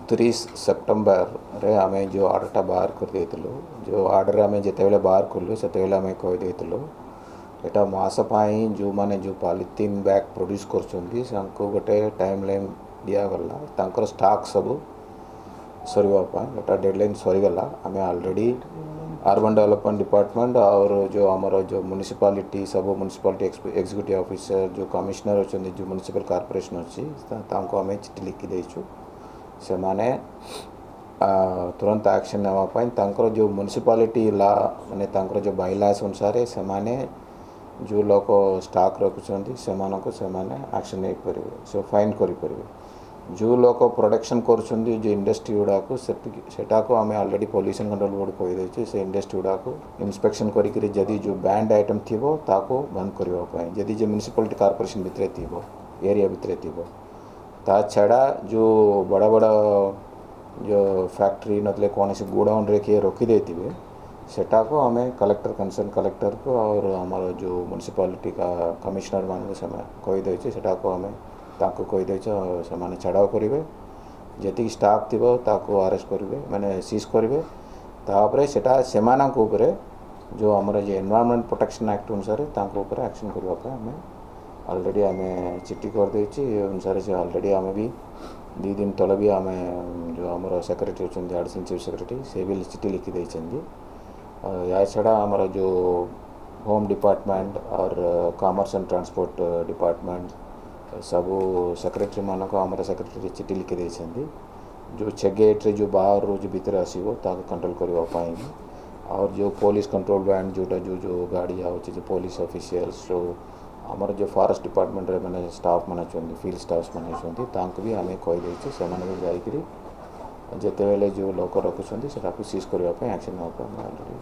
29 ସେପ୍ଟେମ୍ବରରେ ଆମେ ଯେଉଁ ଅର୍ଡ଼ରଟା ବାହାର କରିଦେଇଥିଲୁ, ଯେଉଁ ଅର୍ଡ଼ର ଆମେ ଯେତେବେଳେ ବାହାର କଲୁ, ସେତେବେଳେ ଆମେ କହିଦେଇଥିଲୁ ଏଇଟା ମାସ ପାଇଁ ଯେଉଁମାନେ ଯେଉଁ ପଲିଥିନ୍ ବ୍ୟାଗ୍ ପ୍ରଡ୍ୟୁସ୍ କରୁଛନ୍ତି, ତାଙ୍କୁ ଗୋଟେ ଟାଇମ୍ ଲାଇନ୍ ଦିଆଗଲା ତାଙ୍କର ଷ୍ଟକ୍ ସବୁ ସରିବା ପାଇଁ। ଏଟା ଡେଡ଼ଲାଇନ୍ ସରିଗଲା। ଆମେ ଅଲରେଡ଼ି ଅର୍ବାନ୍ ଡେଭଲପମେଣ୍ଟ ଡିପାର୍ଟମେଣ୍ଟ ଆଉ ଯେଉଁ ଆମର ଯେଉଁ ମ୍ୟୁନିସିପାଲିଟି, ସବୁ ମ୍ୟୁନିସିପାଲିଟି ଏକ୍ଜିକ୍ୟୁଟିଭ୍ ଅଫିସର, ଯେଉଁ କମିଶନର ଅଛନ୍ତି, ଯେଉଁ ମ୍ୟୁନିସିପାଲ କର୍ପୋରେସନ୍ ଅଛି, ତାଙ୍କୁ ଆମେ ଚିଠି ଲେଖି ଦେଇଛୁ। ସେମାନେ ତୁରନ୍ତ ଆକ୍ସନ୍ ନେବା ପାଇଁ ତାଙ୍କର ଯେଉଁ ମ୍ୟୁନିସିପାଲିଟି ଲା ମାନେ ତାଙ୍କର ଯେଉଁ ବାଇଲାସ୍ ଅନୁସାରେ ସେମାନେ ଯେଉଁ ଲୋକ ଷ୍ଟକ୍ ରଖୁଛନ୍ତି, ସେମାନଙ୍କୁ ସେମାନେ ଆକ୍ସନ୍ ନେଇପାରିବେ, ସେ ଫାଇନ୍ କରିପାରିବେ। ଯେଉଁ ଲୋକ ପ୍ରଡକ୍ସନ୍ କରୁଛନ୍ତି, ଯେଉଁ ଇଣ୍ଡଷ୍ଟ୍ରି ଗୁଡ଼ାକୁ, ସେତିକି ସେଟାକୁ ଆମେ ଅଲରେଡ଼ି ପଲ୍ୟୁସନ୍ କଣ୍ଟ୍ରୋଲ ବୋର୍ଡ଼ କହିଦେଇଛୁ, ସେ ଇଣ୍ଡଷ୍ଟ୍ରି ଗୁଡ଼ାକୁ ଇନ୍ସପେକ୍ସନ୍ କରିକିରି ଯଦି ଯେଉଁ ବ୍ୟାଣ୍ଡ ଆଇଟମ୍ ଥିବ, ତାକୁ ବନ୍ଦ କରିବା ପାଇଁ, ଯଦି ଯେ ମ୍ୟୁନିସିପାଲିଟି କର୍ପୋରେସନ୍ ଭିତରେ ଥିବ, ଏରିଆ ଭିତରେ ଥିବ। ତା ଛଡ଼ା ଯେଉଁ ବଡ଼ ବଡ଼ ଯେଉଁ ଫ୍ୟାକ୍ଟ୍ରି ନଥିଲେ କୌଣସି ଗୋଡାଉନରେ କିଏ ରଖିଦେଇଥିବେ, ସେଟାକୁ ଆମେ କଲେକ୍ଟର, କନସର୍ନ କଲେକ୍ଟରକୁ ଆଉ ଆମର ଯେଉଁ ମ୍ୟୁନିସିପାଲିଟି କମିଶନର ମାନଙ୍କୁ ସେମାନେ କହିଦେଇଛୁ। ସେଟାକୁ ଆମେ ତାଙ୍କୁ କହିଦେଇଛୁ, ସେମାନେ ଛାଡ଼ କରିବେ। ଯେତିକି ଷ୍ଟକ୍ ଥିବ, ତାକୁ ଆରେଷ୍ଟ କରିବେ, ମାନେ ସିଜ୍ କରିବେ। ତାପରେ ସେଟା ସେମାନଙ୍କ ଉପରେ ଯେଉଁ ଆମର ଯେ ଏନଭାରମେଣ୍ଟ ପ୍ରୋଟେକ୍ସନ୍ ଆକ୍ଟ ଅନୁସାରେ ତାଙ୍କ ଉପରେ ଆକ୍ସନ୍ କରିବା ପାଇଁ ଆମେ ଅଲରେଡ଼ି ଆମେ ଚିଠି କରିଦେଇଛି। ଏ ଅନୁସାରେ ସେ ଅଲରେଡ଼ି ଆମେ ବି 2 ଦିନ ତଳେ ବି ଆମେ ଯେଉଁ ଆମର ସେକ୍ରେଟାରୀ ଅଛନ୍ତି, ଆଡ଼ିସନାଲ୍ ଚିଫ୍ ସେକ୍ରେଟାରୀ, ସେ ବି ଚିଠି ଲେଖି ଦେଇଛନ୍ତି। ଏହା ଛଡ଼ା ଆମର ଯେଉଁ ହୋମ୍ ଡିପାର୍ଟମେଣ୍ଟ और କମର୍ସ ଆଣ୍ଡ ଟ୍ରାନ୍ସପୋର୍ଟ ଡିପାର୍ଟମେଣ୍ଟ, ସବୁ ସେକ୍ରେଟାରୀ ମାନଙ୍କୁ ଆମର ସେକ୍ରେଟାରୀ ଚିଠି ଲେଖି ଦେଇଛନ୍ତି, ଯେଉଁ ଚେକ୍ ଗେଟ୍ରେ ଯେଉଁ ବାହାରରୁ ଯେଉଁ ଭିତରେ ଆସିବ, ତାକୁ କଣ୍ଟ୍ରୋଲ କରିବା ପାଇଁ। ଆଉ ଯେଉଁ ପୋଲିସ କଣ୍ଟ୍ରୋଲ ଭ୍ୟାନ୍ ଯେଉଁଟା ଯେଉଁ ଯେଉଁ ଗାଡ଼ି ଯାଉଛି, ଯେଉଁ ପୋଲିସ ଅଫିସିଆଲ୍ସ, ଯେଉଁ ଆମର ଯେଉଁ ଫରେଷ୍ଟ ଡିପାର୍ଟମେଣ୍ଟରେ ମାନେ ଷ୍ଟାଫ୍ ମାନେ ଅଛନ୍ତି, ଫିଲ୍ଡ ଷ୍ଟାଫ୍ ମାନେ ଅଛନ୍ତି, ତାଙ୍କୁ ବି ଆମେ କହିଦେଇଛୁ। ସେମାନେ ବି ଯାଇକରି ଯେତେବେଳେ ଯେଉଁ ଲୋକ ରଖୁଛନ୍ତି, ସେଟାକୁ ସିଜ୍ କରିବା ପାଇଁ ଆକ୍ସନ୍ ନେବା ପାଇଁ ଆମେ ଅଲରେଡ଼ି